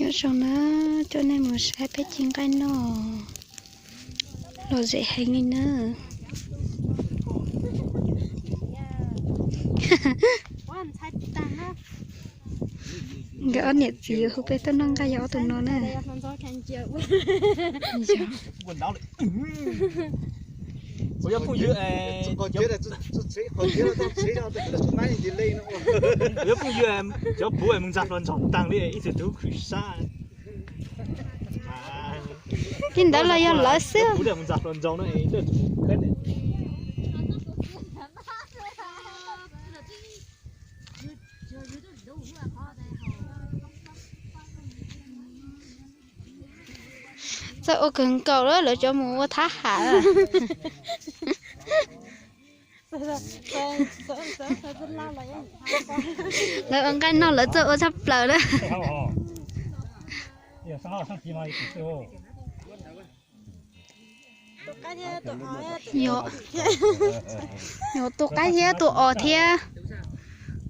Zoo na, coj nej mus saib peb ci nqaij noj, lom zem heev li na. Nkawd ob niam txiv yuav hu peb tuaj noj nqaij yog ob tug no na. Li ntawd los yog lawv xwb. Txawj ua kawg nkaus lawm, lawv cov mus ua thab ham. Lawv ua nqaij noj lawv txawj ua tshaj plaws na. Yog tus qaib thiab tus os thiab,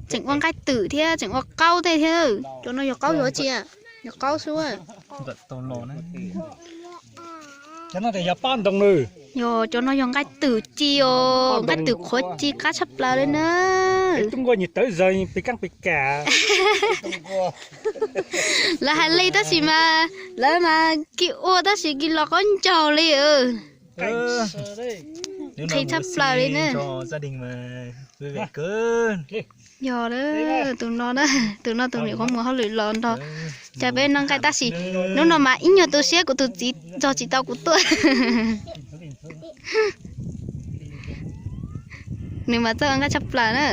tseem ua nqaij twm thiab tseem ua qaub tej thiab. Cov no yog qaub yuav tsi? Yog qaub xwb. Yog cov no yog nqaij twm ci os, nqaij twm qhuav ci qab tshaj plaws li na. Lawv hais li tab sis mas lawv mas kis ua tab sis kis los qaub ncaug li. Nqhis tshaj plaws li na. Yog tus no, tus no tus niam qhuav mus hauj lwm los nrog cov peb noj nqaij tab sis hnub no mas ib nyuag tu siab kuv tus txiv nrog tsis tau kuv tuaj. Nws mas txawj ua nqaij tshaj plaws na.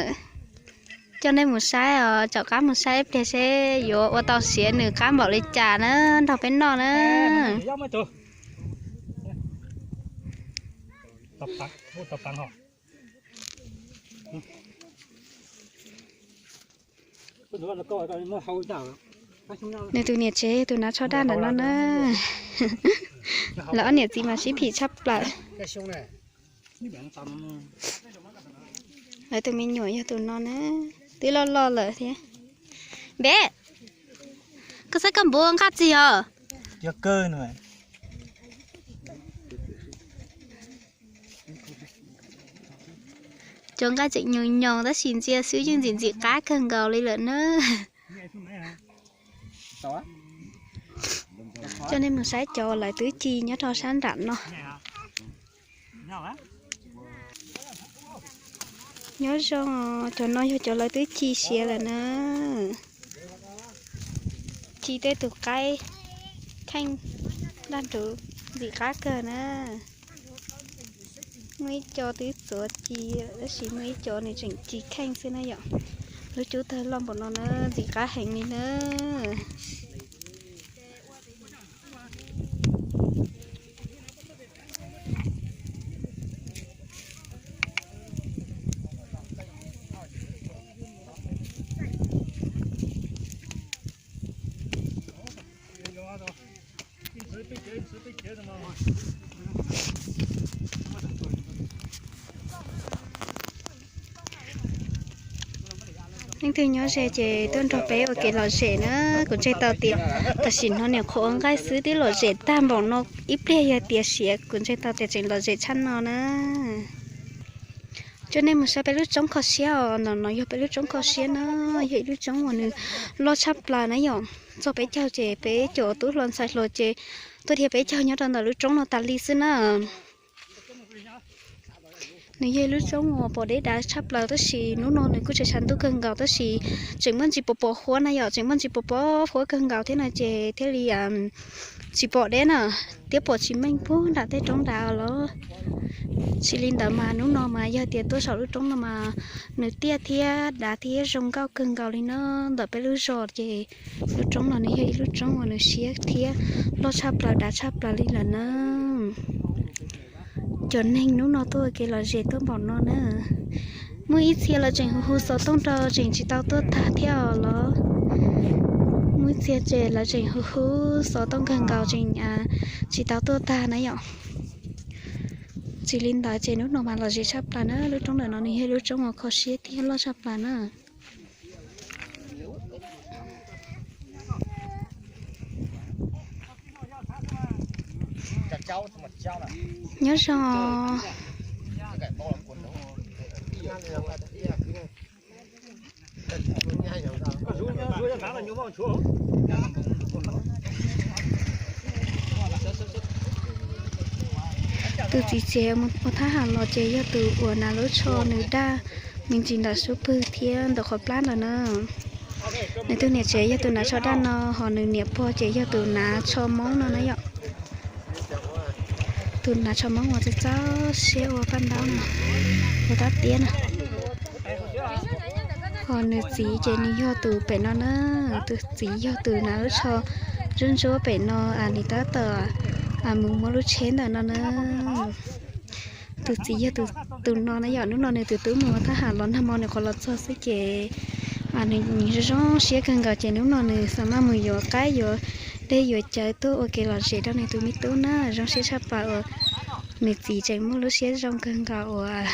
Coj nej mus saib os, caum qab mus saib ib pliag seb yuav ua tau siav nws qab npaum li cas na, nrog peb noj na. Nws tus niam tsev tus nav tsho daj ntawm no na. Lawv ob niam txiv mas sib phim tshaj plaws. Lawv tus me nyuam yog tus no na, twb loj loj lawm thiab. Npem, koj saib koj npuv nqaj txig os. Cov nqaij tseem nyoos nyoos tab sis ntsia xwb yeej ntxim ntxim qab kawg nkaus li lawm na. Coj nej mus saib cov lawv twb ci nyob rau sab nram no. Nyob zoo, cov no yog cov lawv twb ci siav lawm na. Ci tej tus qaib kheej daj nruv ntxim qab kawg na. Muaj ib co twb txuav ci, tab sis muaj ib co nws tseem ci kheej xwb na yom. Lub cub tawg loj npaum no na, ntxim qab heev li na. Leej twg nyob ze ces tuaj nrog peb ua kev lom zem na. Kuv ntseeg tau tias tam sim no niam qhuav ua nqaij xwb twb lom zem tag npaum no, ib pliag yog tias siav kuv ntseeg tau tias tseem lom zem tshaj no na. Coj nej mus saib peb lub roob kho siab os, no no yog peb lub roob kho siab na, yog ib lub roob uas nws loj tshaj plaws na yom. Txog peb caug ces peb cov tub hluas ntxhais hluas ces tuaj dhia peb caug nyob rau ntawm lub roob no tas li xwb na. Nws yog ib lub roob uas pom deb dav tshaj plaws tab sis hnub no nws kuj tseem tshav ntuj kawg nkaus tab sis tseem muaj ntsis pos pos huab na yom, tseem muaj ntsis pos pos huab kawg nkaus thiab no ces thiaj li tsis pom deb na, thiab pom tsis meej puag nram tej roob dav los. Tsis li ntawd mas hnub no mas yog tias tuaj saum lub roob no mas nws tiaj thiab dav thiab zoo nkauj kawg nkaus li na. Ntawm peb lub zos ces lub roob no nws yog ib lub roob uas nws siab thiab loj tshaj plaws dav tshaj plaws li lawm na. Cov neeg hnub no tuaj ua kev lom zem tuaj npaum no na. Muaj ib txhia lawv tseem hu hu xov tooj rau tseem tsis tau tuaj tag thiab os los. Muaj ib txhia ces lawv tseem hu hu xov tooj kawg nkaus tseem tsis tau tuaj tag na yom. Tsis li ntawd ces hnub no mas lom zem tshaj plaws na, lub roob ntawm no nws yog lub roob uas kho siab thiab loj tshaj plaws na. Nyob zoo. Tus txiv tsev mus ua thab ham los ces yog tus uas hnav lub tsho nws daj me ntsis ntawm sub pwg thiab ntawm qhov plab ntawd na. Nws tus niam tsev yog tus hnav tsho daj no, ho nws niam pog ces yog tus hnav tsho moob no na yom. Tus hnav tsho moob uas txawj txawj siab ua paj ntaub no, ua tab tiab na. Ho nws txiv ces nws yog tus pem no na, tus txiv yog tus hnav lub tsho ntsuab ntsuab pem no, nws tab tom mus muab lub tsheb ntawm no na. Tus txiv yog tus no na yom, hnub no nws tus tub mus ua thab ham los nag hmo nws qhuav los txog xwb ces nws zoo zoo siab kawg nkaus ces hnub no nws xav maj mus yuav qaib yuav dej yuav cawv tuaj ua kev lom zem rau nws tus me tub na. Zoo siab tshaj plaws uas nws txiv tseem muaj lub siab zoo kawg nkaus uas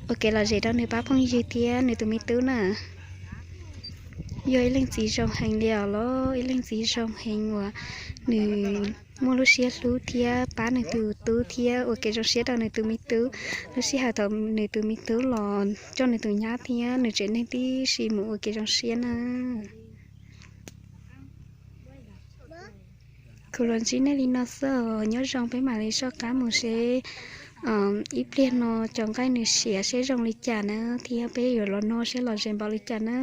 ua kev lom zem rau nws pab phooj ywg thiab nws tus me tub na. Yog ib leej txiv zoo heev li os los, ib leej txiv zoo heev uas nws muaj lub siab hlub thiab pab nws tus tub thiab ua kev zoo siab rau nws tus me tub. Lub sij hawm thaum nws tus me tub los coj nws tus nyab thiab nws tsev neeg tib si mus ua kev zoo siab na. Kuv los ntsib nej li no xwb os, nyob zoo peb mam li soj qab mus seb ib pliag no cov nqaij nws siav seb zoo li cas na, thiab peb yuav los noj seb lom zem npaum li cas na.